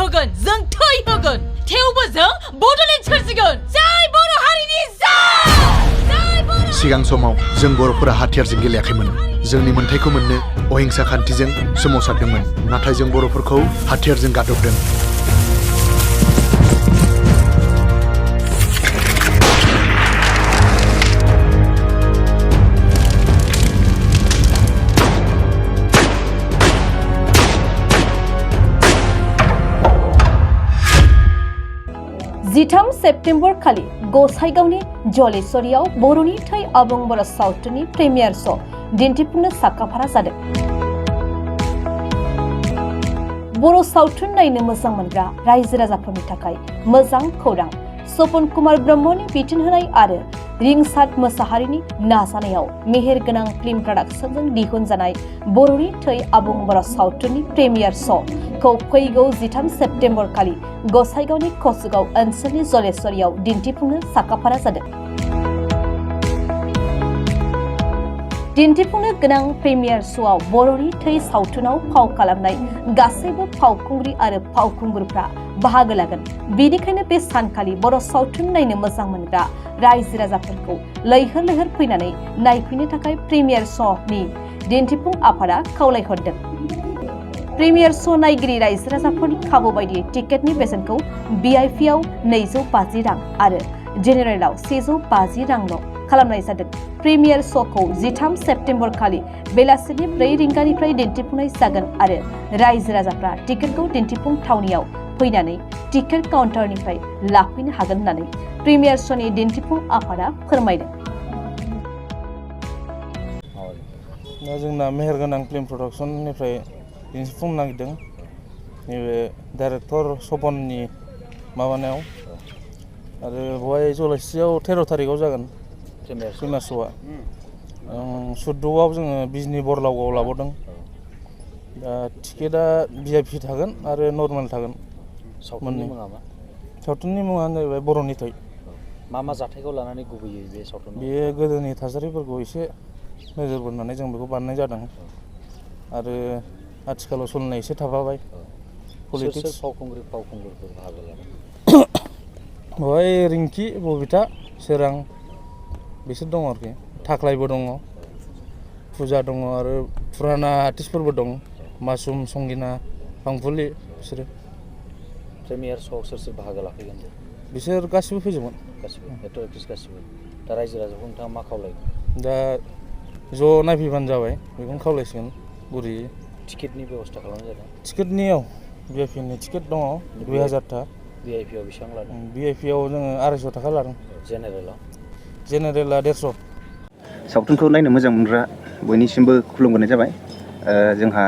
होगोन जों थै होगोन थेवबो जों बड'लेण्ड सोरजिगोन जय बर' हारिनि जय सिगां समाव जों बर'फोरा हाथियारजों गेलेयाखैमोन जोंनि मोन्थाइखौ मोननो अहिंसा खान्थिजों सोमावसारदोंमोन नाथाय जों बर'फोरखौ हाथियारजों गादबदों जिथाम सेप्तेम्बर खालि गसाइगावनि जलेश्वरीयाव बर'नि थै आबुं बर' सावथुननि प्रिमियार श' दिन्थिफुंनो साखाफारा जादों। बर' सावथुन नायनो मोजां मोनग्रा रायजो राजाफोरनि थाखाय मोजां खौरां सपन कुमार ब्रह्मनि बिथोन होनाय आरो रिंसार मोसाहारिनि नाजानायाव मेहेरगोनां फिल्म प्रडाक्शनजों दिहुनजानाय बर'नि थै आबुं बर' सावथुननि प्रिमियार श'खौ फैगौ 13 सेप्तेम्बर खालि गसाइगावनि कसुगाव ओनसोलनि जलेश्वरीयाव दिन्थिफुंनो साखाफारा जादों। दिन्थिफुंनो गोनां प्रिमियार श'आव बर'नि थै सावथुनाव फाव खालामनाय गासैबो फावखुंग्रि आरो फावखुंगुरफ्रा बाहागो लागोन बेनिखायनो बे सानखालि बर' सावथुन नायनो मोजां मोनग्रा रायजो राजाफोरखौ लैहोर लैहोर फैनानै नायफैनो थाखाय प्रिमियार श'नि दिन्थिफुं आफादा खावलायहरदों। प्रिमियार श' नायगिरि रायजो राजाफोरनि खाबु बायदियै टिकेटनि बेसेनखौ भिआइपिआव 250 रां आरो जेनेरेलाव 150 रांल' खालामनाय जादों। प्रिमियार श'खौ 13 सेप्तेम्बर खालि बेलासिनि 4 रिंगानिफ्राय दिन्थिफुंनाय जागोन आरो रायजो राजाफ्रा टिकेटखौ दिन्थिफुं थावनियाव फैनानै टिकेट काउन्टारनिफ्राय लाफैनो हागोन होननानै प्रिमियार श'नि दिन्थिफुं आफादा फोरमायदों। जोंना मेहेरगोनां फिल्म प्रडाक्शननिफ्राय दिन्थिफुंनो नागिरदों नैबे डाइरेक्टर सपननि माबानायाव आरो बेवहाय जलाइस्रियाव 13 थारिखआव जागोन प्रिमियार श'आ 14आव जोङो बिजनि बरलागावआव लाबावदों दा टिकेटआ भिआइपि थागोन आरो नर्मेल थागोन। सावथुननि मुङा मा? सावथुननि मुङानो जाहैबाय बर'नि थै। मा जाथायखौ लानानै गुबैयै बे सावथुनाव? बेयो गोदोनि थासारिफोरखौ एसे नोजोर बोनानै जों बेखौ बानायनाय जादों आरो आथिखालाव सोलिनाय एसे थाफाबाय पलिटिक्स। सोर फावखुंगुरफोर बाहागो लादों? बेवहाय रिंकि बबिता सोरां बिसोर दङ आरोखि थाख्लायबो दङ फुजा दङ आरो फुराना आर्टिस्टफोरबो दं मासुम संगिना फांफुलि बिसोरो। प्रिमियार श'आव सोर बाहागो लाफैगोन? बिसोर गासिबो फैजोबगोन। गासिबो एक्टर एक्ट्रिस गासिबो। दा रायजो राजाखौ नोंथाङा मा खावलायगोन? दा ज' नायफैबानो जाबाय बेखौनो खावलायसिगोन गुरैयै। टिकेटनि बेब'स्था खालामनाय जादों? टिकेटनियाव भिआइपिनि टिकेट दङ 2000 भिआइपिआव बेसेबां लादों? भिआइपिआव जोङो 250 थाखा लादों। जेनेरेला 150। सावथुनखौ नायनो मोजां मोनग्रा बयनिसिमबो खुलुमबोनाय जाबाय। जोंहा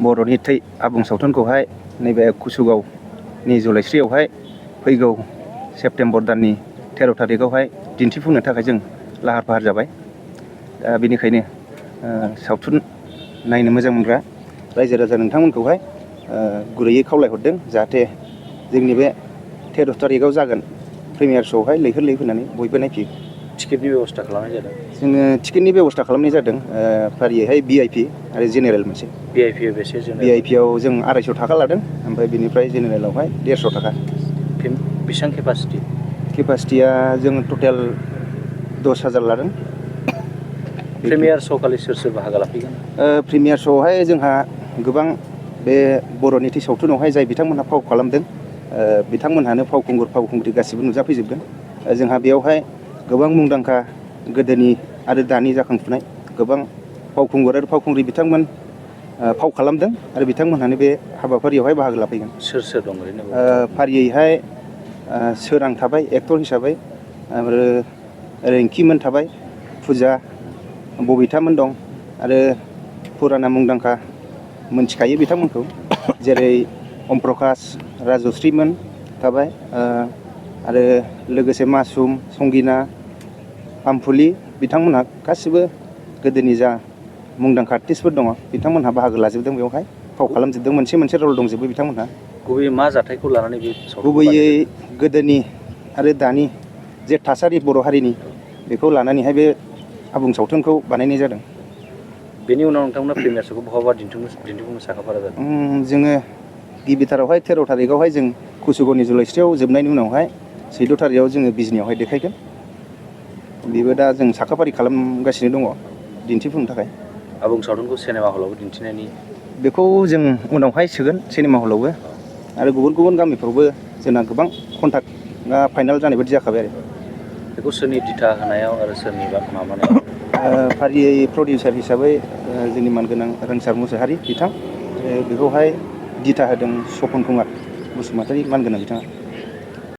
बर'नि थै आबुं सावथुनखौहाय नैबे कुसुगावनि जलाइस्रियावहाय फैगौ सेप्तेम्बर दाननि 13 थारिखआवहाय दिन्थिफुंनो थाखाय जों लाहार फाहार जाबाय। बेनिखायनो सावथुन नायनो मोजां मोनग्रा रायजो राजा नोंथांमोनखौहाय गुरैयै खावलायहरदों जाहाथे जोंनि बे 13 थारिखआव जागोन प्रिमियार श'आवहाय लैहोर लैहोर फैनानै बयबो नायफैयो। टिकेटनि बेब'स्था खालामनाय जादों? जोङो टिकेटनि बेब'स्था खालामनाय जादों फारियैहाय भिआइपि आरो जेनेरेल मोनसे। भिआइपिआव बेसे? भिआइपिआव जों 250 थाखा लादों ओमफ्राय बेनिफ्राय जेनेरेलावहाय 150 थाखा। बेसेबां केपासिटि? केपासिटिया जों टटेल 10,000 लादों। प्रिमियार श' खालि सोर बाहागो लाफैगोन? प्रिमियार श'आवहाय जोंहा गोबां बे बर'नि थै सावथुनावहाय जाय बिथांमोनहा फाव खालामदों बिथांमोनहानो फावखुंग्रि गासिबो नुजाफैजोबगोन। जोंहा बेयावहाय गोबां मुंदांखा गोदोनि आरो दानि जाखांफुनाय गोबां फावखुंगुर आरो फावखुंग्रि बिथांमोन फाव खालामदों आरो बिथांमोनहानो बे हाबाफारियावहाय बाहागो लाफैगोन। सोर दं ओरैनो? फारियैहाय सोरां थाबाय एक्टर हिसाबै आरो रिंकिमोन थाबाय, फुजा बबितामोन दं आरो फुराना मुंदांखा मोनथिखायो बिथांमोनखौ जेरै अम प्रकाश राजश्रीमोन थाबाय आरो लोगोसे मासुम संगिना फामफुलि बिथांमोनहा गासिबो गोदोनि जा मुंदांखा आर्टिस्टफोर दङ बिथांमोनहा बाहागो लाजोबदों बेवहाय फाव खालामजोबदों मोनसे रल दंजोबो बिथांमोनहा। गुबैयै मा जाथायखौ लानानै बे गुबैयै गोदोनि आरो दानि जे थासारि बर' हारिनि बेखौ लानानैहाय बे आबुं सावथुनखौ बानायनाय जादों। बेनि उनाव नोंथांमोना प्रिमियार श'खौ बहाबा दिन्थिफुंनो साखाफारा जादों? जोङो गिबिथारावहाय 13 थारिखआवहाय जों कुसुगावनि जुलाइस्रियाव जोबनायनि उनावहाय 14 थारिखआव जोङो बिजनियावहाय देखायगोन बेबो दा जों साखाफारि खालामगासिनो दङ दिन्थिफुंनो थाखाय आबुं सावथुनखौ सिनेमा हलाव दिन्थिनायनि बेखौ जों उनावहाय सोगोन सिनेमा हलावबो आरो गुबुन गुबुन गामिफ्रावबो जोंना गोबां कन्ट्राक्टआ फाइनाल जानाय बायदि जाखाबाय आरो बेखौ सोरनि दिथा होनायाव आरो सोरनिबा माबानायाव फारियै प्रडिउसार हिसाबै जोंनि मानगोनां रोंसार मुसाहारि बिथां बेखौहाय दिथा होदों सपन कुमार बसुमतारी मानगोनां बिथाङा